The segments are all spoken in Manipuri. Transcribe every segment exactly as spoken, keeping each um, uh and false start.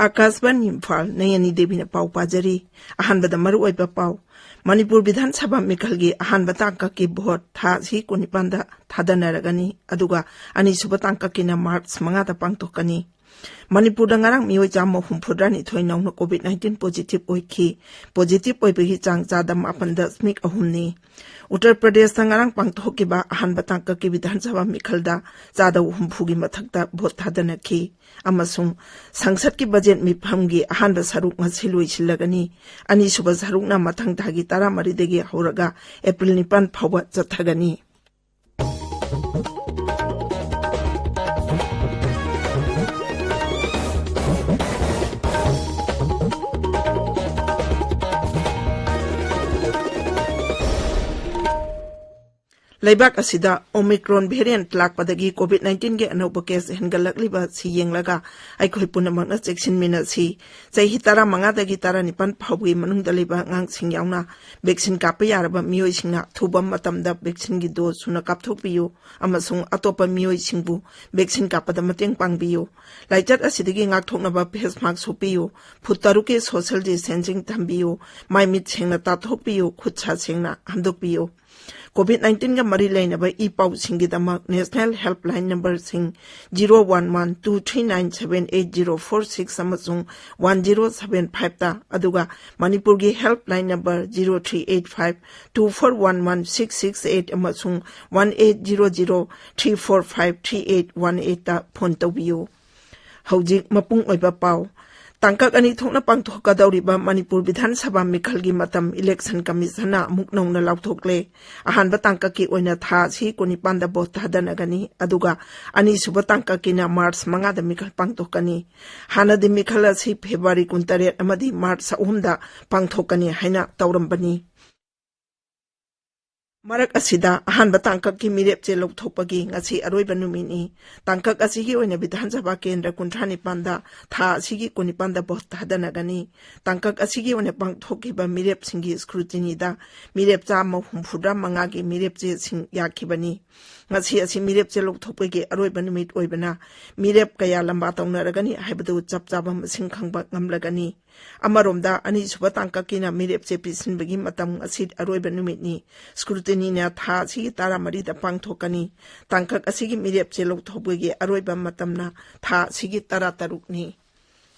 ꯑꯥꯀꯥꯁꯕꯥꯅꯤ ꯏꯝꯐꯥꯜ, ꯅꯌꯅꯤ ꯗꯦꯕꯤꯅ ꯄꯥꯎ ꯄꯥꯖꯔꯤ꯫ ꯑꯍꯥꯟꯕꯗ ꯃꯔꯨꯑꯣꯏꯕ ꯄꯥꯎ꯫ ꯃꯅꯤꯄꯨꯔ ꯕꯤꯙꯥꯟ ꯁꯚꯥ ꯃꯤꯈꯜꯒꯤ ꯑꯍꯥꯟꯕ ꯇꯥꯡꯀꯛꯀꯤ ꯚꯣꯠ ꯊꯥ ꯑꯁꯤ ꯀꯨꯟꯅꯤꯄꯥꯟꯗ ꯊꯥꯗꯅꯔꯒꯅꯤ, ꯑꯗꯨꯒ ꯑꯅꯤꯁꯨꯕ ꯇꯥꯡꯀꯛꯀꯤꯅ ꯃꯥꯔꯆ ꯃꯉꯥꯗ ꯄꯥꯡꯊꯣꯛꯀꯅꯤ꯫ ꯃꯅꯤꯄꯨꯔꯗ ꯉꯔꯥꯡ ꯃꯤꯑꯣꯏ ꯆꯥꯝꯃ ꯍꯨꯝꯐꯨꯇꯔꯥꯅꯤꯊꯣꯏ ꯅꯧꯅ ꯀꯣꯚꯤꯗ ꯅꯥꯏꯟꯇꯤꯟ ꯄꯣꯖꯤꯇꯤꯚ ꯑꯣꯏꯈꯤ꯫ ꯄꯣꯖꯤꯇꯤꯚ ꯑꯣꯏꯕꯒꯤ ꯆꯥꯡ ꯆꯥꯗ ꯃꯥꯄꯟ ꯗꯁꯃꯤꯛ ꯑꯍꯨꯝꯅꯤ꯫ ꯎꯠꯇꯔ ꯄ꯭ꯔꯗꯦꯁꯇ ꯉꯔꯥꯡ ꯄꯥꯡꯊꯣꯛꯈꯤꯕ ꯑꯍꯥꯟꯕ ꯇꯥꯡꯀꯛꯀꯤ ꯕꯤꯙꯥꯟ ꯁꯚꯥ ꯃꯤꯈꯜꯗ ꯆꯥꯗ ꯍꯨꯝꯐꯨꯒꯤ ꯃꯊꯛꯇ ꯚꯣꯠ ꯊꯥꯗꯅꯈꯤ꯫ ꯑꯃꯁꯨꯡ ꯁꯪꯁꯠꯀꯤ ꯕꯖꯦꯠ ꯃꯤꯐꯝꯒꯤ ꯑꯍꯥꯟꯕ ꯁꯔꯨꯛ ꯉꯁꯤ ꯂꯣꯏꯁꯤꯜꯂꯒꯅꯤ꯫ ꯑꯅꯤꯁꯨꯕ ꯁꯔꯨꯛꯅ ꯃꯊꯪ ꯊꯥꯒꯤ ꯇꯔꯥꯃꯔꯤꯗꯒꯤ ꯍꯧꯔꯒ ꯑꯦꯄ꯭ꯔꯤꯜ ꯅꯤꯄꯥꯟ ꯐꯥꯎꯕ ꯆꯠꯊꯒꯅꯤ꯫ ꯂꯩꯕꯥꯛ ꯑꯁꯤꯗ ꯑꯣꯃꯤꯀ꯭ꯔꯣꯟ ꯚꯦꯔꯤꯌꯦꯟꯠ ꯂꯥꯛꯄꯗꯒꯤ ꯀꯣꯚꯤꯗ ꯅꯥꯏꯟꯇꯤꯟꯒꯤ ꯑꯅꯧꯕ ꯀꯦꯁ ꯍꯦꯟꯒꯠꯂꯛꯂꯤꯕ ꯑꯁꯤ ꯌꯦꯡꯂꯒ ꯑꯩꯈꯣꯏ ꯄꯨꯝꯅꯃꯛꯅ ꯆꯦꯛꯁꯤꯟꯃꯤꯟꯅꯁꯤ꯫ ꯆꯍꯤ ꯇꯔꯥꯃꯉꯥꯗꯒꯤ ꯇꯔꯥꯅꯤꯄꯥꯟ ꯐꯥꯎꯕꯒꯤ ꯃꯅꯨꯡꯗ ꯂꯩꯕ ꯑꯉꯥꯡꯁꯤꯡ ꯌꯥꯎꯅ ꯚꯦꯛꯁꯤꯟ ꯀꯥꯞꯄ ꯌꯥꯔꯕ ꯃꯤꯑꯣꯏꯁꯤꯡꯅ ꯑꯊꯨꯕ ꯃꯇꯝꯗ ꯚꯦꯛꯁꯤꯟꯒꯤ ꯗꯣꯖ ꯁꯨꯅ ꯀꯥꯞꯊꯣꯛꯄꯤꯌꯨ ꯑꯃꯁꯨꯡ ꯑꯇꯣꯞꯄ ꯃꯤꯑꯣꯏꯁꯤꯡꯕꯨ ꯚꯦꯛꯁꯤꯟ ꯀꯥꯞꯄꯗ ꯃꯇꯦꯡ ꯄꯥꯡꯕꯤꯌꯨ꯫ ꯂꯥꯏꯆꯠ ꯑꯁꯤꯗꯒꯤ ꯉꯥꯛꯊꯣꯛꯅꯕ ꯐꯦꯁ ꯃꯥꯁꯛ ꯁꯨꯞꯄꯤꯌꯨ, ꯐꯨꯠ ꯇꯔꯨꯛꯀꯤ ꯁꯣꯁꯤꯌꯦꯜ ꯗꯤꯁꯇꯦꯟꯁꯤꯡ ꯊꯝꯕꯤꯌꯨ, ꯃꯥꯏ ꯃꯤꯠ ꯁꯦꯡꯅ ꯇꯥꯊꯣꯛꯄꯤꯌꯨ, ꯈꯨꯠ ꯁꯥ ꯁꯦꯡꯅ ꯍꯥꯝꯗꯣꯛꯄꯤꯌꯨ꯫ ꯀꯣꯚꯤꯗ ꯅꯥꯏꯟꯇꯤꯟꯒ ꯃꯔꯤ ꯂꯩꯅꯕ ꯏ ꯄꯥꯎꯁꯤꯡꯒꯤꯗꯃꯛ ꯅꯦꯁꯅꯦꯜ ꯍꯦꯜꯞꯂꯥꯏꯟ ꯅꯝꯕꯔꯁꯤꯡ zero one one two three nine seven eight zero four six ꯑꯃꯁꯨꯡ ꯋꯥꯟ ꯖꯤꯔꯣ ꯁꯚꯦꯟ ꯐꯥꯏꯚꯇ, ꯑꯗꯨꯒ ꯃꯅꯤꯄꯨꯔꯒꯤ helpline number zero three eight five two four one one six six eight ꯑꯃꯁꯨꯡ one eight zero zero three four five three eight one ꯑꯩꯠꯇ ꯐꯣꯟ ꯇꯧꯕꯤꯌꯨ꯫ ꯍꯧꯖꯤꯛ ꯃꯄꯨꯡ ꯑꯣꯏꯕ ꯄꯥꯎ꯫ ꯇꯥꯡꯀꯛ ꯑꯅꯤ ꯊꯣꯛꯅ ꯄꯥꯡꯊꯣꯛꯀꯗꯧꯔꯤꯕ ꯃꯅꯤꯄꯨꯔ ꯕꯤꯙꯥꯟ ꯁꯚꯥ ꯃꯤꯈꯜꯒꯤ ꯃꯇꯝ ꯏꯂꯦꯛꯁꯟ ꯀꯃꯤꯁꯟꯅ ꯑꯃꯨꯛ ꯅꯧꯅ ꯂꯥꯎꯊꯣꯛꯂꯦ꯫ ꯑꯍꯥꯟꯕ ꯇꯥꯡꯀꯛꯀꯤ ꯑꯣꯏꯅ ꯊꯥ ꯑꯁꯤ ꯀꯨꯟꯅꯤꯄꯥꯟꯗ ꯚꯣꯠ ꯊꯥꯗꯅꯒꯅꯤ, ꯑꯗꯨꯒ ꯑꯅꯤꯁꯨꯕ ꯇꯥꯡꯀꯛꯀꯤꯅ ꯃꯥꯔꯆ ꯃꯉꯥꯗ ꯃꯤꯈꯜ ꯄꯥꯡꯊꯣꯛꯀꯅꯤ꯫ ꯍꯥꯟꯅꯗꯤ ꯃꯤꯈꯜ ꯑꯁꯤ ꯐꯦꯕ꯭ꯔꯨꯋꯥꯔꯤ ꯀꯨꯟꯇꯔꯦꯠ ꯑꯃꯗꯤ ꯃꯥꯔꯆ ꯑꯍꯨꯝꯗ ꯄꯥꯡꯊꯣꯛꯀꯅꯤ ꯍꯥꯏꯅ ꯇꯧꯔꯝꯕꯅꯤ꯫ ꯃꯔꯛ ꯑꯁꯤꯗ ꯑꯍꯥꯟꯕ ꯇꯥꯡꯀꯛꯀꯤ ꯃꯤꯔꯦꯞ ꯆꯦ ꯂꯧꯊꯣꯛꯄꯒꯤ ꯉꯁꯤ ꯑꯔꯣꯏꯕ ꯅꯨꯃꯤꯠꯅꯤ꯫ ꯇꯥꯡꯀꯛ ꯑꯁꯤꯒꯤ ꯑꯣꯏꯅ ꯕꯤꯙꯥꯟ ꯁꯚꯥ ꯀꯦꯟꯗ꯭ꯔ ꯀꯨꯟꯊ꯭ꯔꯥ ꯅꯤꯄꯥꯟꯗ ꯊꯥ ꯑꯁꯤꯒꯤ ꯀꯨꯟꯅꯤꯄꯥꯟꯗ ꯚꯣꯠ ꯊꯥꯗꯅꯒꯅꯤ꯫ ꯇꯥꯡꯀꯛ ꯑꯁꯤꯒꯤ ꯑꯣꯏꯅ ꯄꯥꯡꯊꯣꯛꯈꯤꯕ ꯃꯤꯔꯦꯞꯁꯤꯡꯒꯤ ꯁ꯭ꯀ꯭ꯔꯨꯇꯤꯅꯤꯗ ꯃꯤꯔꯦꯞ ꯆꯥꯝꯃ ꯍꯨꯝꯐꯨꯇꯔꯥ ꯃꯉꯥꯒꯤ ꯃꯤꯔꯦꯞ ꯆꯦꯁꯤꯡ ꯌꯥꯈꯤꯕꯅꯤ꯫ ꯉꯁꯤ ꯑꯁꯤ ꯃꯤꯔꯦꯞ ꯆꯦ ꯂꯧꯊꯣꯛꯄꯒꯤ ꯑꯔꯣꯏꯕ ꯅꯨꯃꯤꯠ ꯑꯣꯏꯕꯅ ꯃꯤꯔꯦꯞ ꯀꯌꯥ ꯂꯝꯕꯥ ꯇꯧꯅꯔꯒꯅꯤ ꯍꯥꯏꯕꯗꯨ ꯆꯞ ꯆꯥꯕ ꯃꯁꯤꯡ ꯈꯪꯕ ꯉꯝꯂꯒꯅꯤ꯫ ꯑꯃꯔꯣꯝꯗ ꯑꯅꯤꯁꯨꯕ ꯇꯥꯡꯀꯛꯀꯤꯅ ꯃꯤꯔꯦꯞ ꯆꯦ ꯄꯤꯁꯤꯟꯕꯒꯤ ꯃꯇꯝ ꯉꯁꯤ ꯑꯔꯣꯏꯕ ꯅꯨꯃꯤꯠꯅꯤ꯫ ꯁ꯭ꯀ꯭ꯔꯨꯇꯤꯅꯤꯅ ꯊꯥ ꯑꯁꯤꯒꯤ ꯇꯔꯥꯃꯔꯤꯗ ꯄꯥꯡꯊꯣꯛꯀꯅꯤ꯫ ꯇꯥꯡꯀꯛ ꯑꯁꯤꯒꯤ ꯃꯤꯔꯦꯞ ꯆꯦ ꯂꯧꯊꯣꯛꯄꯒꯤ ꯑꯔꯣꯏꯕ ꯃꯇꯝꯅ ꯊꯥ ꯑꯁꯤꯒꯤ ꯇꯔꯥꯇꯔꯨꯛꯅꯤ꯫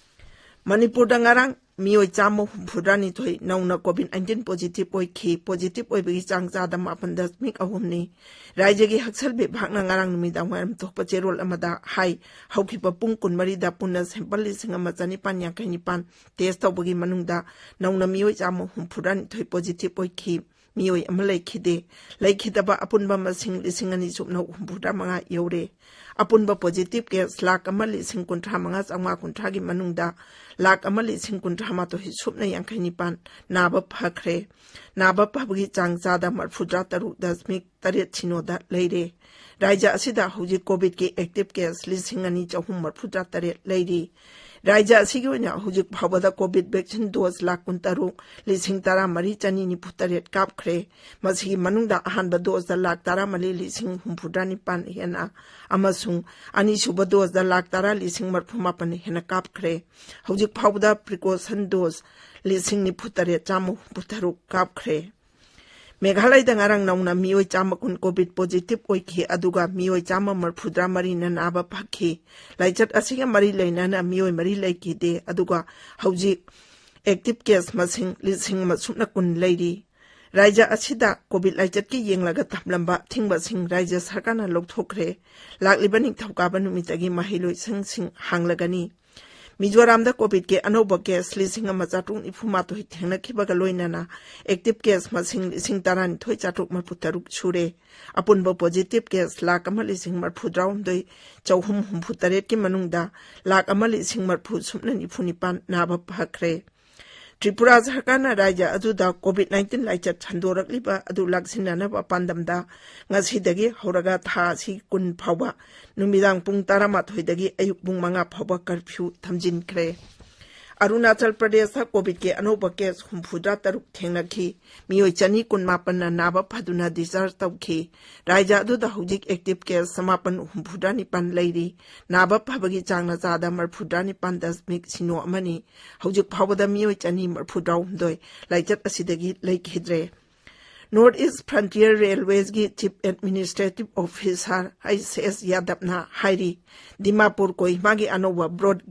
ꯃꯅꯤꯄꯨꯔꯗ ꯉꯔꯥꯡ ꯃꯤꯑꯣꯏ ꯆꯥꯝꯃ ꯍꯨꯝꯐꯨꯇꯔꯥꯅꯤꯊꯣꯏ ꯅꯧꯅ ꯀꯣꯚꯤꯗ ꯅꯥꯏꯟꯇꯤꯟ ꯄꯣꯖꯤꯇꯤꯚ ꯑꯣꯏꯈꯤ꯫ ꯄꯣꯖꯤꯇꯤꯚ ꯑꯣꯏꯕꯒꯤ ꯆꯥꯡ ꯆꯥꯗ ꯃꯥꯄꯟ ꯗꯁꯃꯤꯛ ꯑꯍꯨꯝꯅꯤ꯫ ꯔꯥꯏꯖ꯭ꯌꯒꯤ ꯍꯛꯁꯦꯜ ꯕꯤꯚꯥꯒꯅ ꯉꯔꯥꯡ ꯅꯨꯃꯤꯗꯥꯡ ꯋꯥꯏꯔꯝ ꯊꯣꯛꯄ ꯆꯦꯔꯣꯜ ꯑꯃꯗ ꯍꯥꯏ, ꯍꯧꯈꯤꯕ ꯄꯨꯡ ꯀꯨꯟꯃꯔꯤꯗ ꯄꯨꯟꯅ ꯁꯦꯝꯄꯜ ꯂꯤꯁꯤꯡ ꯑꯃ ꯆꯅꯤꯄꯥꯟ ꯌꯥꯡꯈꯩ ꯅꯤꯄꯥꯟ ꯇꯦꯁ ꯇꯧꯕꯒꯤ ꯃꯅꯨꯡꯗ ꯅꯧꯅ ꯃꯤꯑꯣꯏ ꯆꯥꯝꯃ ꯍꯨꯝꯐꯨꯇꯔꯥꯅꯤꯊꯣꯏ ꯄꯣꯖꯤꯇꯤꯚ ꯑꯣꯏꯈꯤ꯫ ꯃꯤꯑꯣꯏ ꯑꯃ ꯂꯩꯈꯤꯗꯦ꯫ ꯂꯩꯈꯤꯗꯕ ꯑꯄꯨꯟꯕ ꯃꯁꯤꯡ ꯂꯤꯁꯤꯡ ꯑꯅꯤ ꯁꯨꯞꯅ ꯍꯨꯝꯐꯨꯇꯔꯥ ꯃꯉꯥ ꯌꯧꯔꯦ꯫ ꯑꯄꯨꯟꯕ ꯄꯣꯖꯤꯇꯤꯚ ꯀꯦꯁ ꯂꯥꯈ ꯑꯃ ꯂꯤꯁꯤꯡ ꯀꯨꯟꯊ꯭ꯔꯥ ꯃꯉꯥ ꯆꯥꯝꯃꯉꯥ ꯀꯨꯟꯊ꯭ꯔꯥꯒꯤ ꯃꯅꯨꯡꯗ ꯂꯥꯈ ꯑꯃ ꯂꯤꯁꯤꯡ ꯀꯨꯟꯊ꯭ꯔꯥ ꯃꯥꯊꯣꯏ ꯁꯨꯞꯅ ꯌꯥꯡꯈꯩ ꯅꯤꯄꯥꯟ ꯅꯥꯕ ꯐꯈ꯭ꯔꯦ꯫ ꯅꯥꯕ ꯐꯕꯒꯤ ꯆꯥꯡ ꯆꯥꯗ ꯃꯔꯐꯨꯇꯔꯥ ꯇꯔꯨꯛ ꯗꯁꯃꯤꯛ ꯇꯔꯦꯠ ꯁꯤꯅꯣꯗ ꯂꯩꯔꯦ꯫ ꯔꯥꯏꯖ꯭ꯌ ꯑꯁꯤꯗ ꯍꯧꯖꯤꯛ ꯀꯣꯚꯤꯗꯀꯤ ꯑꯦꯛꯇꯤꯚ ꯀꯦꯁ ꯂꯤꯁꯤꯡ ꯑꯅꯤ ꯆꯍꯨꯝ ꯃꯔꯐꯨꯇꯔꯥ ꯇꯔꯦꯠ ꯂꯩꯔꯤ꯫ ꯔꯥꯏꯖ꯭ꯌ ꯑꯁꯤꯒꯤ ꯑꯣꯏꯅ ꯍꯧꯖꯤꯛ ꯐꯥꯎꯕꯗ ꯀꯣꯚꯤꯗ ꯚꯦꯛꯁꯤꯟ ꯗꯣꯁ ꯂꯥꯈ ꯀꯨꯟꯇꯔꯨꯛ ꯂꯤꯁꯤꯡ ꯇꯔꯥꯃꯔꯤ ꯆꯅꯤ ꯅꯤꯐꯨ ꯇꯔꯦꯠ ꯀꯥꯞꯈ꯭ꯔꯦ꯫ ꯃꯁꯤꯒꯤ ꯃꯅꯨꯡꯗ ꯑꯍꯥꯟꯕ ꯗꯣꯁꯇ ꯂꯥꯈ ꯇꯔꯥꯃꯔꯤ ꯂꯤꯁꯤꯡ ꯍꯨꯝꯐꯨꯇꯔꯥ ꯅꯤꯄꯥꯟ ꯍꯦꯟꯅ ꯑꯃꯁꯨꯡ ꯑꯅꯤꯁꯨꯕ ꯗꯣꯁꯇ ꯂꯥꯈ ꯇꯔꯥ ꯂꯤꯁꯤꯡ ꯃꯔꯐꯨ ꯃꯥꯄꯟ ꯍꯦꯟꯅ ꯀꯥꯞꯈ꯭ꯔꯦ꯫ ꯍꯧꯖꯤꯛ ꯐꯥꯎꯕꯗ ꯄ꯭ꯔꯤꯀꯣꯁꯟ ꯗꯣꯁ ꯂꯤꯁꯤꯡ ꯅꯤꯐꯨ ꯇꯔꯦꯠ ꯆꯥꯝꯃ ꯍꯨꯝꯐꯨ ꯇꯔꯨꯛ ꯀꯥꯞꯈ꯭ꯔꯦ꯫ ꯃꯦꯘꯥꯂꯌꯗ ꯉꯔꯥꯡ ꯅꯧꯅ ꯃꯤꯑꯣꯏ ꯆꯥꯝꯃ ꯀꯨꯟ ꯀꯣꯚꯤꯗ ꯄꯣꯖꯤꯇꯤꯚ ꯑꯣꯏꯈꯤ, ꯑꯗꯨꯒ ꯃꯤꯑꯣꯏ ꯆꯥꯝꯃ ꯃꯔꯐꯨꯇꯔꯥ ꯃꯔꯤꯅ ꯅꯥꯕ ꯐꯈꯤ꯫ ꯂꯥꯏꯆꯠ ꯑꯁꯤꯒ ꯃꯔꯤ ꯂꯩꯅꯅ ꯃꯤꯑꯣꯏ ꯃꯔꯤ ꯂꯩꯈꯤꯗꯦ, ꯑꯗꯨꯒ ꯍꯧꯖꯤꯛ ꯑꯦꯛꯇꯤꯚ ꯀꯦꯁ ꯃꯁꯤꯡ ꯂꯤꯁꯤꯡ ꯑꯃ ꯁꯨꯞꯅ ꯀꯨꯟ ꯂꯩꯔꯤ꯫ ꯔꯥꯏꯖ꯭ꯌ ꯑꯁꯤꯗ ꯀꯣꯚꯤꯗ ꯂꯥꯏꯆꯠꯀꯤ ꯌꯦꯡꯂꯒ ꯊꯝꯂꯝꯕ ꯑꯊꯤꯡꯕꯁꯤꯡ ꯔꯥꯏꯖ꯭ꯌ ꯁꯔꯀꯥꯔꯅ ꯂꯧꯊꯣꯛꯈ꯭ꯔꯦ꯫ ꯂꯥꯛꯂꯤꯕ ꯅꯤꯡꯊꯧꯀꯥꯕ ꯅꯨꯃꯤꯠꯇꯒꯤ ꯃꯍꯩꯂꯣꯏꯁꯪꯁꯤꯡ ꯍꯥꯡꯂꯒꯅꯤ꯫ ꯃꯤꯖꯣꯔꯥꯝꯗ ꯀꯣꯚꯤꯗꯀꯤ ꯑꯅꯧꯕ ꯀꯦꯁ ꯂꯤꯁꯤꯡ ꯑꯃ ꯆꯥꯇ꯭ꯔꯨꯛ ꯅꯤꯐꯨ ꯃꯥꯊꯣꯏ ꯊꯦꯡꯅꯈꯤꯕꯒ ꯂꯣꯏꯅꯅ ꯑꯦꯛꯇꯤꯚ ꯀꯦꯁ ꯃꯁꯤꯡ ꯂꯤꯁꯤꯡ ꯇꯔꯥꯅꯤꯊꯣꯏ ꯆꯥꯇ꯭ꯔꯨꯛ ꯃꯔꯐꯨ ꯇꯔꯨꯛ ꯁꯨꯔꯦ꯫ ꯑꯄꯨꯟꯕ ꯄꯣꯖꯤꯇꯤꯚ ꯀꯦꯁ ꯂꯥꯈ ꯑꯃ ꯂꯤꯁꯤꯡ ꯃꯔꯐꯨꯇꯔꯥꯍꯨꯝꯗꯣꯏ ꯆꯍꯨꯝ ꯍꯨꯝꯐꯨ ꯇꯔꯦꯠꯀꯤ ꯃꯅꯨꯡꯗ ꯂꯥꯈ ꯑꯃ ꯂꯤꯁꯤꯡ ꯃꯔꯐꯨ ꯁꯨꯞꯅ ꯅꯤꯐꯨ ꯅꯤꯄꯥꯟ ꯅꯥꯕ ꯐꯈ꯭ꯔꯦ꯫ ꯇ꯭ꯔꯤꯄꯨꯔꯥ ꯁꯔꯀꯥꯔꯅ ꯔꯥꯖ꯭ꯌ ꯑꯗꯨꯗ COVID nineteen ꯂꯥꯏꯆꯠ ꯁꯟꯗꯣꯔꯛꯂꯤꯕ ꯑꯗꯨ ꯂꯥꯛꯁꯤꯟꯅꯅꯕ ꯄꯥꯟꯗꯝꯗ ꯉꯁꯤꯗꯒꯤ ꯍꯧꯔꯒ ꯊꯥ ꯑꯁꯤ ꯀꯨꯟ ꯐꯥꯎꯕ ꯅꯨꯃꯤꯗꯥꯡ ꯄꯨꯡ ꯇꯔꯥꯃꯥꯊꯣꯏꯗꯒꯤ ꯑꯌꯨꯛ ꯄꯨꯡ ꯃꯉꯥ ꯐꯥꯎꯕ curfew ꯊꯝꯖꯤꯟꯈ꯭ꯔꯦ꯫ ꯑꯔꯨꯅꯥꯆꯜ ꯄ꯭ꯔꯗꯦꯁꯇ COVIDꯀꯤ ꯑꯅꯧꯕ case ꯍꯨꯝꯐꯨꯇꯔꯨꯛ ꯊꯦꯡꯅꯈꯤ꯫ ꯃꯤꯑꯣꯏ ꯆꯅꯤ ꯀꯨꯟꯃꯥꯄꯟꯅ ꯅꯥꯕ ꯐꯗꯨꯅ discharge ꯇꯧꯈꯤ꯫ ꯔꯥꯖ꯭ꯌ ꯑꯗꯨꯗ ꯍꯧꯖꯤꯛ active case ꯆꯃꯥꯄꯟ ꯍꯨꯝꯐꯨꯇꯔꯥꯅꯤꯄꯥꯟ ꯂꯩꯔꯤ꯫ ꯅꯥꯕ ꯐꯕꯒꯤ ꯆꯥꯡꯅ ꯆꯥꯗ ꯃꯔꯤꯐꯨꯇꯔꯥꯅꯤꯄꯥꯟ ꯗꯁꯃꯤꯛ ꯁꯤꯅꯣ ꯑꯃꯅꯤ꯫ ꯍꯧꯖꯤꯛ ꯐꯥꯎꯕꯗ ꯃꯤꯑꯣꯏ ꯆꯅꯤ ꯃꯔꯤꯐꯨꯇꯔꯥꯍꯨꯝꯗꯣꯏ ꯂꯥꯏꯆꯠ ꯑꯁꯤꯗꯒꯤ ꯂꯩꯈꯤꯗ꯭ꯔꯦ꯫ North East Frontier Railwaysꯀꯤ Chief Administrative Officer H S ꯌꯥꯗꯕꯅ ꯍꯥꯏꯔꯤ, ꯗꯤꯃꯥꯄꯨꯔ ꯀꯣꯍꯤꯃꯥꯒꯤ ꯑꯅꯧꯕ broad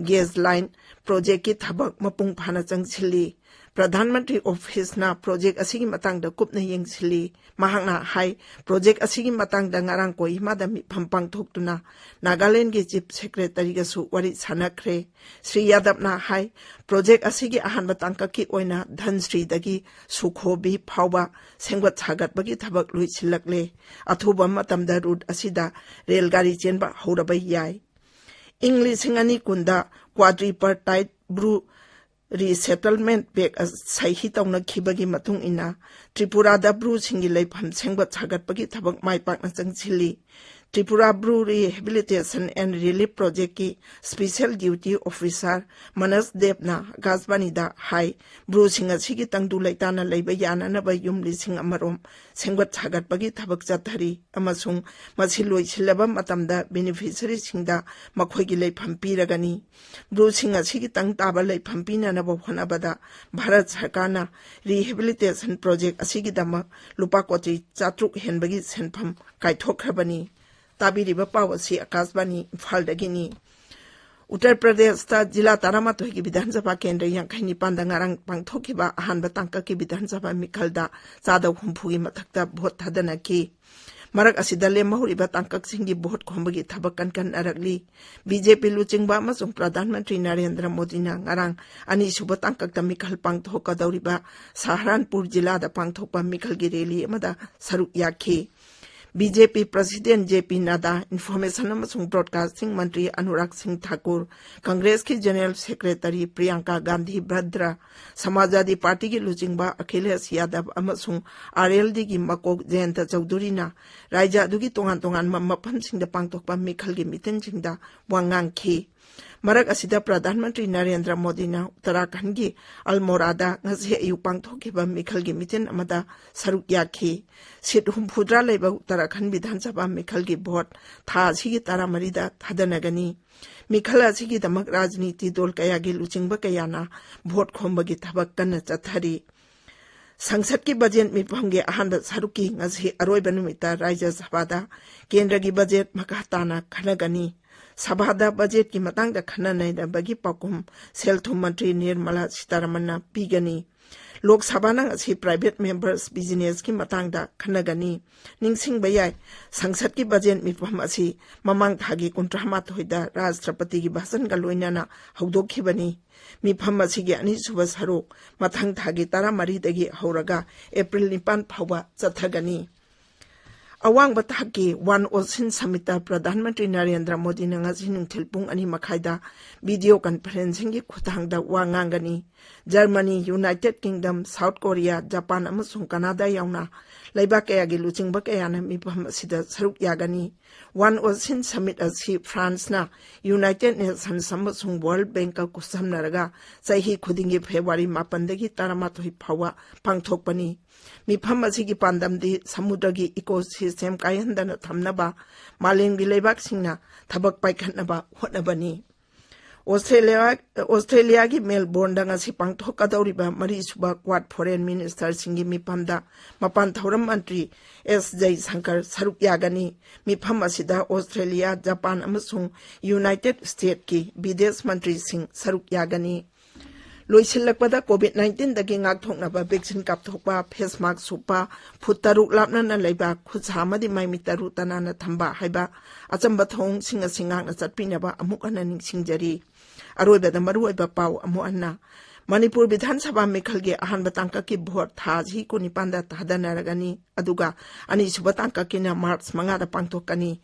gauge line projectꯀꯤ ꯊꯕꯛ ꯃꯄꯨꯡ ꯐꯥꯅ ꯆꯪꯁꯤꯜꯂꯤ꯫ ꯄ꯭ꯔꯙꯥꯟ ꯃꯟꯇ꯭ꯔꯤ ꯑꯣꯐꯤꯁꯅ project ꯑꯁꯤꯒꯤ ꯃꯇꯥꯡꯗ ꯀꯨꯞꯅ ꯌꯦꯡꯁꯤꯜꯂꯤ꯫ ꯃꯍꯥꯛꯅ ꯍꯥꯏ, project ꯑꯁꯤꯒꯤ ꯃꯇꯥꯡꯗ ꯉꯔꯥꯡ ꯀꯣꯍꯤꯃꯥꯗ ꯃꯤꯐꯝ ꯄꯥꯡꯊꯣꯛꯇꯨꯅ ꯅꯥꯒꯥꯂꯦꯟꯗꯒꯤ Chief Secretaryꯒꯁꯨ ꯋꯥꯔꯤ ꯁꯥꯟꯅꯈ꯭ꯔꯦ꯫ ꯁ꯭ꯔꯤ ꯌꯥꯗꯕꯅ ꯍꯥꯏ, project ꯑꯁꯤꯒꯤ ꯑꯍꯥꯟꯕ ꯇꯥꯡꯀꯛꯀꯤ ꯑꯣꯏꯅ ꯙꯟꯁ꯭ꯔꯤꯗꯒꯤ ꯁꯨꯈꯣꯕꯤ ꯐꯥꯎꯕ ꯁꯦꯝꯒꯠ ꯁꯥꯒꯠꯄꯒꯤ ꯊꯕꯛ ꯂꯣꯏꯁꯤꯜꯂꯛꯂꯦ꯫ ꯑꯊꯨꯕ ꯃꯇꯝꯗ route ꯑꯁꯤꯗ ꯔꯦꯜ ꯒꯥꯔꯤ ꯆꯦꯟꯕ ꯍꯧꯔꯕ ꯌꯥꯏ꯫ ꯏꯪ ꯂꯤꯁꯤꯡ ꯑꯅꯤ ꯀꯨꯟꯗ Quadripartite Bru Resettlement Pact ꯁꯍꯤ ꯇꯧꯅꯈꯤꯕꯒꯤ ꯃꯇꯨꯡ ꯏꯟꯅ ꯇ꯭ꯔꯤꯄꯨꯔꯥꯗ ꯕ꯭ꯔꯨꯁꯤꯡꯒꯤ ꯂꯩꯐꯝ ꯁꯦꯝꯒꯠ ꯁꯥꯒꯠꯄꯒꯤ ꯊꯕꯛ ꯃꯥꯏ ꯄꯥꯛꯅ ꯆꯪꯁꯤꯜꯂꯤ꯫ Tripura Bru Rehabilitation and Relief Projectꯀꯤ Special Duty Officer ꯃꯅꯁ ꯗꯦꯕꯅ ꯑꯀꯥꯁꯕꯥꯅꯤꯗ ꯍꯥꯏ, ꯕ꯭ꯔꯨꯁꯤꯡ ꯑꯁꯤꯒꯤ ꯇꯪꯗꯨ ꯂꯩꯇꯥꯅ ꯂꯩꯕ ꯌꯥꯅꯅꯕ ꯌꯨꯝ ꯂꯤꯁꯤꯡ ꯑꯃꯔꯣꯝ ꯁꯦꯝꯒꯠ ꯁꯥꯒꯠꯄꯒꯤ ꯊꯕꯛ ꯆꯠꯊꯔꯤ ꯑꯃꯁꯨꯡ ꯃꯁꯤ ꯂꯣꯏꯁꯤꯜꯂꯕ ꯃꯇꯝꯗ beneficiaryꯁꯤꯡꯗ ꯃꯈꯣꯏꯒꯤ ꯂꯩꯐꯝ ꯄꯤꯔꯒꯅꯤ꯫ ꯕ꯭ꯔꯨꯁꯤꯡ ꯑꯁꯤꯒꯤ ꯇꯪ ꯇꯥꯕ ꯂꯩꯐꯝ ꯄꯤꯅꯅꯕ ꯍꯣꯠꯅꯕꯗ ꯚꯥꯔꯠ ꯁꯔꯀꯥꯔꯅ rehabilitation project ꯑꯁꯤꯒꯤꯗꯃꯛ ꯂꯨꯄꯥ ꯀꯣꯇꯤ ꯆꯥꯇ꯭ꯔꯨꯛ ꯍꯦꯟꯕꯒꯤ ꯁꯦꯟꯐꯝ ꯀꯥꯏꯊꯣꯛꯈ꯭ꯔꯕꯅꯤ꯫ ꯇꯥꯕꯤꯔꯤꯕ ꯄꯥꯎ ꯑꯁꯤ ꯑꯀꯥꯁꯕꯥꯅꯤ ꯏꯝꯐꯥꯜꯗꯒꯤꯅꯤ꯫ ꯎꯠꯇꯔ ꯄ꯭ꯔꯗꯦꯁꯇ ꯖꯤꯂꯥ ꯇꯔꯥꯃꯥꯊꯣꯏꯒꯤ ꯕꯤꯙꯥꯟ ꯁꯚꯥ ꯀꯦꯟꯗ꯭ꯔ ꯌꯥꯡꯈꯩ ꯅꯤꯄꯥꯟꯗ ꯉꯔꯥꯡ ꯄꯥꯡꯊꯣꯛꯈꯤꯕ ꯑꯍꯥꯟꯕ ꯇꯥꯡꯀꯛꯀꯤ ꯕꯤꯙꯥꯟ ꯁꯚꯥ ꯃꯤꯈꯜꯗ ꯆꯥꯗ ꯍꯨꯝꯐꯨꯒꯤ ꯃꯊꯛꯇ ꯚꯣꯠ ꯊꯥꯗꯅꯈꯤ꯫ ꯃꯔꯛ ꯑꯁꯤꯗ ꯂꯦꯝꯍꯧꯔꯤꯕ ꯇꯥꯡꯀꯛꯁꯤꯡꯒꯤ ꯚꯣꯠ ꯈꯣꯝꯕꯒꯤ ꯊꯕꯛ ꯀꯟꯀꯟꯅꯔꯛꯂꯤ꯫ BJP ꯂꯨꯆꯤꯡꯕ ꯑꯃꯁꯨꯡ ꯄ꯭ꯔꯙꯥꯟ ꯃꯟꯇ꯭ꯔꯤ ꯅꯔꯦꯟꯗ꯭ꯔ ꯃꯣꯗꯤꯅ ꯉꯔꯥꯡ ꯑꯅꯤꯁꯨꯕ ꯇꯥꯡꯀꯛꯇ ꯃꯤꯈꯜ ꯄꯥꯡꯊꯣꯛꯀꯗꯧꯔꯤꯕ ꯁꯍꯥꯔꯥꯟꯄꯨꯔ ꯖꯤꯂꯥꯗ ꯄꯥꯡꯊꯣꯛꯄ ꯃꯤꯈꯜꯒꯤ rally ꯑꯃꯗ ꯁꯔꯨꯛ ꯌꯥꯈꯤ꯫ ꯕꯤ ꯖꯦ ꯄꯤ President ꯖꯦ ꯄꯤ ꯅꯗꯥ, Information ꯑꯃꯁꯨꯡ Broadcasting ꯃꯟꯇ꯭ꯔꯤ ꯑꯅꯨꯔꯥꯒ ꯁꯤꯡ ꯊꯥꯀꯨꯔ, ꯀꯪꯒ꯭ꯔꯦꯁꯀꯤ General Secretary ꯄ꯭ꯔꯤꯌꯥꯡꯀꯥ ꯒꯥꯟꯙꯤ ꯚꯗ꯭ꯔ, ꯁꯃꯥꯖꯋꯥꯗꯤ ꯄꯥꯔꯇꯤꯒꯤ ꯂꯨꯆꯤꯡꯕ ꯑꯈꯤꯂꯦꯁ ꯌꯥꯗꯕ ꯑꯃꯁꯨꯡ ꯑꯥꯔ ꯑꯦꯜ ꯗꯤꯒꯤ ꯃꯀꯣꯛ ꯖꯌꯟꯇ ꯆꯧꯙꯨꯔꯤꯅ ꯔꯥꯖ꯭ꯌ ꯑꯗꯨꯒꯤ ꯇꯣꯉꯥꯟ ꯇꯣꯉꯥꯟꯕ ꯃꯐꯝꯁꯤꯡꯗ ꯄꯥꯡꯊꯣꯛꯄ ꯃꯤꯈꯜꯒꯤ ꯃꯤꯇꯤꯟꯁꯤꯡꯗ ꯋꯥ ꯉꯥꯡꯈꯤ꯫ ꯃꯔꯛ ꯑꯁꯤꯗ ꯄ꯭ꯔꯙꯥꯟ ꯃꯟꯇ꯭ꯔꯤ ꯅꯔꯦꯟꯗ꯭ꯔ ꯃꯣꯗꯤꯅ ꯎꯠꯇꯔꯥꯈꯟꯗꯒꯤ ꯑꯜꯃꯣꯔꯥꯗ ꯉꯁꯤ ꯑꯌꯨꯛ ꯄꯥꯡꯊꯣꯛꯈꯤꯕ ꯃꯤꯈꯜꯒꯤ ꯃꯤꯇꯤꯟ ꯑꯃꯗ ꯁꯔꯨꯛ ꯌꯥꯈꯤ꯫ ꯁꯤꯠ ꯍꯨꯝꯐꯨꯇꯔꯥ ꯂꯩꯕ ꯎꯠꯇꯔꯥꯈꯟ ꯕꯤꯙꯥꯟ ꯁꯚꯥ ꯃꯤꯈꯜꯒꯤ ꯚꯣꯠ ꯊꯥ ꯑꯁꯤꯒꯤ ꯇꯔꯥꯃꯔꯤꯗ ꯊꯥꯗꯅꯒꯅꯤ꯫ ꯃꯤꯈꯜ ꯑꯁꯤꯒꯤꯗꯃꯛ ꯔꯥꯖꯅꯤꯇꯤ ꯗꯣꯜ ꯀꯌꯥꯒꯤ ꯂꯨꯆꯤꯡꯕ ꯀꯌꯥꯅ ꯚꯣꯠ ꯈꯣꯝꯕꯒꯤ ꯊꯕꯛ ꯀꯟꯅ ꯆꯠꯊꯔꯤ꯫ ꯁꯪꯁꯠꯀꯤ ꯕꯖꯦꯠ ꯃꯤꯐꯝꯒꯤ ꯑꯍꯥꯟꯕ ꯁꯔꯨꯛꯀꯤ ꯉꯁꯤ ꯑꯔꯣꯏꯕ ꯅꯨꯃꯤꯠꯇ ꯔꯥꯖ꯭ꯌ ꯁꯚꯥꯗ ꯀꯦꯟꯗ꯭ꯔꯒꯤ ꯕꯖꯦꯠ ꯃꯈꯥ ꯇꯥꯅ ꯈꯟꯅꯒꯅꯤ꯫ ꯁꯚꯥꯗ ꯕꯖꯦꯠꯀꯤ ꯃꯇꯥꯡꯗ ꯈꯟꯅ ꯅꯩꯅꯕꯒꯤ ꯄꯥꯎꯈꯨꯝ ꯁꯦꯜ ꯊꯨꯝ ꯃꯟꯇ꯭ꯔꯤ ꯅꯤꯔꯃꯂꯥ ꯁꯤꯇꯥꯔꯥꯃꯟꯅ ꯄꯤꯒꯅꯤ꯫ ꯂꯣꯛ ꯁꯚꯥꯅ ꯉꯁꯤ private members businessꯀꯤ ꯃꯇꯥꯡꯗ ꯈꯟꯅꯒꯅꯤ꯫ ꯅꯤꯡꯁꯤꯡꯕ ꯌꯥꯏ, ꯁꯪꯁꯠꯀꯤ ꯕꯖꯦꯠ ꯃꯤꯐꯝ ꯑꯁꯤ ꯃꯃꯥꯡ ꯊꯥꯒꯤ ꯀꯨꯟꯊ꯭ꯔꯥ ꯃꯥꯊꯣꯏꯗ ꯔꯥꯁꯇ꯭ꯔꯄꯇꯤꯒꯤ ꯚꯥꯁꯟꯒ ꯂꯣꯏꯅꯅ ꯍꯧꯗꯣꯛꯈꯤꯕꯅꯤ꯫ ꯃꯤꯐꯝ ꯑꯁꯤꯒꯤ ꯑꯅꯤꯁꯨꯕ ꯁꯔꯨꯛ ꯃꯊꯪ ꯊꯥꯒꯤ ꯇꯔꯥꯃꯔꯤꯗꯒꯤ ꯍꯧꯔꯒ ꯑꯦꯄ꯭ꯔꯤꯜ ꯅꯤꯄꯥꯟ ꯐꯥꯎꯕ ꯆꯠꯊꯒꯅꯤ꯫ ꯑꯋꯥꯡꯕ ꯊꯥꯛꯀꯤ One ASEAN Summitꯇ ꯄ꯭ꯔꯙꯥꯟ ꯃꯟꯇ꯭ꯔꯤ ꯅꯔꯦꯟꯗ꯭ꯔ ꯃꯣꯗꯤꯅ ꯉꯁꯤ ꯅꯨꯡꯊꯤꯜ ꯄꯨꯡ ꯑꯅꯤ ꯃꯈꯥꯏꯗ video conferencingꯒꯤ ꯈꯨꯠꯊꯥꯡꯗ ꯋꯥ ꯉꯥꯡꯒꯅꯤ꯫ Germany, United Kingdom, South Korea, Japan ꯑꯃꯁꯨꯡ ꯀꯅꯥꯗꯥ ꯌꯥꯎꯅ ꯂꯩꯕꯥꯛ ꯀꯌꯥꯒꯤ ꯂꯨꯆꯤꯡꯕ ꯀꯌꯥꯅ ꯃꯤꯐꯝ ꯑꯁꯤꯗ ꯁꯔꯨꯛ ꯌꯥꯒꯅꯤ꯫ One ASEAN Summit ꯑꯁꯤ ꯐ꯭ꯔꯥꯟꯁꯅ United Nations ꯑꯃꯁꯨꯡ World Bankꯀ ꯈꯨꯠꯁꯝꯅꯔꯒ ꯆꯍꯤ ꯈꯨꯗꯤꯡꯒꯤ ꯐꯦꯕ꯭ꯔꯨꯋꯥꯔꯤ ꯃꯥꯄꯟꯗꯒꯤ ꯇꯔꯥꯃꯥꯊꯣꯏ ꯐꯥꯎꯕ ꯄꯥꯡꯊꯣꯛꯄꯅꯤ꯫ ꯃꯤꯐꯝ ꯑꯁꯤꯒꯤ ꯄꯥꯟꯗꯝꯗꯤ ꯁꯃꯨꯗ꯭ꯔꯒꯤ ecosystem ꯀꯥꯏꯍꯟꯗꯅ ꯊꯝꯅꯕ ꯃꯥꯂꯦꯝꯒꯤ ꯂꯩꯕꯥꯛꯁꯤꯡꯅ ꯊꯕꯛ ꯄꯥꯏꯈꯠꯅꯕ ꯍꯣꯠꯅꯕꯅꯤ꯫ ꯑꯣꯁꯇ꯭ꯔꯦꯂꯤꯌꯥ, ꯑꯣꯁꯇ꯭ꯔꯦꯂꯤꯌꯥꯒꯤ ꯃꯦꯜꯕꯣꯔꯟꯗ ꯉꯁꯤ ꯄꯥꯡꯊꯣꯛꯀꯗꯧꯔꯤꯕ ꯃꯔꯤꯁꯨꯕ Quad Foreign Ministerꯁꯤꯡꯒꯤ ꯃꯤꯐꯝꯗ ꯃꯄꯥꯟ ꯊꯧꯔꯝ ꯃꯟꯇ꯭ꯔꯤ ꯑꯦꯁ ꯖꯩꯁꯪꯀꯔ ꯁꯔꯨꯛ ꯌꯥꯒꯅꯤ꯫ ꯃꯤꯐꯝ ꯑꯁꯤꯗ ꯑꯣꯁꯇ꯭ꯔꯦꯂꯤꯌꯥ, ꯖꯄꯥꯟ ꯑꯃꯁꯨꯡ United Statesꯀꯤ ꯕꯤꯗꯦꯁ ꯃꯟꯇ꯭ꯔꯤꯁꯤꯡ ꯁꯔꯨꯛ ꯌꯥꯒꯅꯤ꯫ ꯂꯣꯏꯁꯤꯜꯂꯛꯄꯗ, COVID nineteenꯗꯒꯤ ꯉꯥꯛꯊꯣꯛꯅꯕ vaccine ꯀꯥꯞꯊꯣꯛꯄ, face mask ꯎꯞꯄ, ꯐꯨꯠ ꯇꯔꯨꯛ ꯂꯥꯞꯅꯅ ꯂꯩꯕ, ꯈꯨꯠ ꯁꯥ ꯑꯃꯗꯤ ꯃꯥꯏ ꯃꯤꯠ ꯇꯔꯨ ꯇꯅꯥꯟꯅ ꯊꯝꯕ ꯍꯥꯏꯕ ꯑꯆꯝꯕ ꯊꯧꯑꯣꯡꯁꯤꯡ ꯑꯁꯤ ꯉꯥꯛꯅ ꯆꯠꯄꯤꯅꯕ ꯑꯃꯨꯛ ꯍꯟꯅ ꯅꯤꯡꯁꯤꯡꯖꯔꯤ꯫ ꯑꯔꯣꯏꯕꯗ ꯃꯔꯨꯑꯣꯏꯕ ꯄꯥꯎ ꯑꯃꯨꯛ ꯍꯟꯅ꯫ ꯃꯅꯤꯄꯨꯔ ꯕꯤꯙꯥꯟ ꯁꯚꯥ ꯃꯤꯈꯜꯒꯤ ꯑꯍꯥꯟꯕ ꯇꯥꯡꯀꯛꯀꯤ ꯚꯣꯠ ꯊꯥ ꯑꯁꯤ ꯀꯨꯟꯅꯤꯄꯥꯟꯗ ꯊꯥꯗꯅꯔꯒꯅꯤ, ꯑꯗꯨꯒ ꯑꯅꯤꯁꯨꯕ ꯇꯥꯡꯀꯛꯀꯤꯅ ꯃꯥꯔꯆ ꯃꯉꯥꯗ ꯄꯥꯡꯊꯣꯛꯀꯅꯤ꯫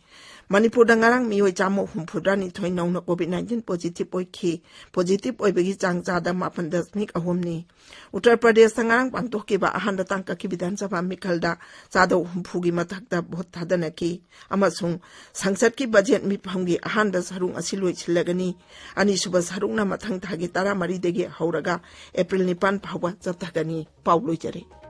ꯃꯅꯤꯄꯨꯔꯗ ꯉꯔꯥꯡ ꯃꯤꯑꯣꯏ ꯆꯥꯝꯃ ꯍꯨꯝꯐꯨꯇꯔꯥꯅꯤꯊꯣꯏ ꯅꯧꯅ COVID nineteen positive ꯑꯣꯏꯈꯤ꯫ Positive ꯑꯣꯏꯕꯒꯤ ꯆꯥꯡ ꯆꯥꯗ ꯃꯥꯄꯟ ꯗꯁꯃꯤꯛ ꯑꯍꯨꯝꯅꯤ꯫ ꯎꯠꯇꯔ ꯄ꯭ꯔꯗꯦꯁꯇ ꯉꯔꯥꯡ ꯄꯥꯡꯊꯣꯛꯈꯤꯕ ꯑꯍꯥꯟꯕ ꯇꯥꯡꯀꯛꯀꯤ ꯕꯤꯙꯥꯟ ꯁꯚꯥ ꯃꯤꯈꯜꯗ ꯆꯥꯗ ꯍꯨꯝꯐꯨꯒꯤ ꯃꯊꯛꯇ ꯚꯣꯠ ꯊꯥꯗꯅꯈꯤ, ꯑꯃꯁꯨꯡ ꯁꯪꯁꯠꯀꯤ ꯕꯖꯦꯠ ꯃꯤꯐꯝꯒꯤ ꯑꯍꯥꯟꯕ ꯁꯔꯨꯛ ꯑꯁꯤ ꯂꯣꯏꯁꯤꯜꯂꯒꯅꯤ꯫ ꯑꯅꯤꯁꯨꯕ ꯁꯔꯨꯛꯅ ꯃꯊꯪ ꯊꯥꯒꯤ ꯇꯔꯥꯃꯔꯤꯗꯒꯤ ꯍꯧꯔꯒ ꯑꯦꯄ꯭ꯔꯤꯜ ꯅꯤꯄꯥꯟ ꯐꯥꯎꯕ ꯆꯠꯊꯒꯅꯤ꯫ ꯄꯥꯎ ꯂꯣꯏꯖꯔꯦ꯫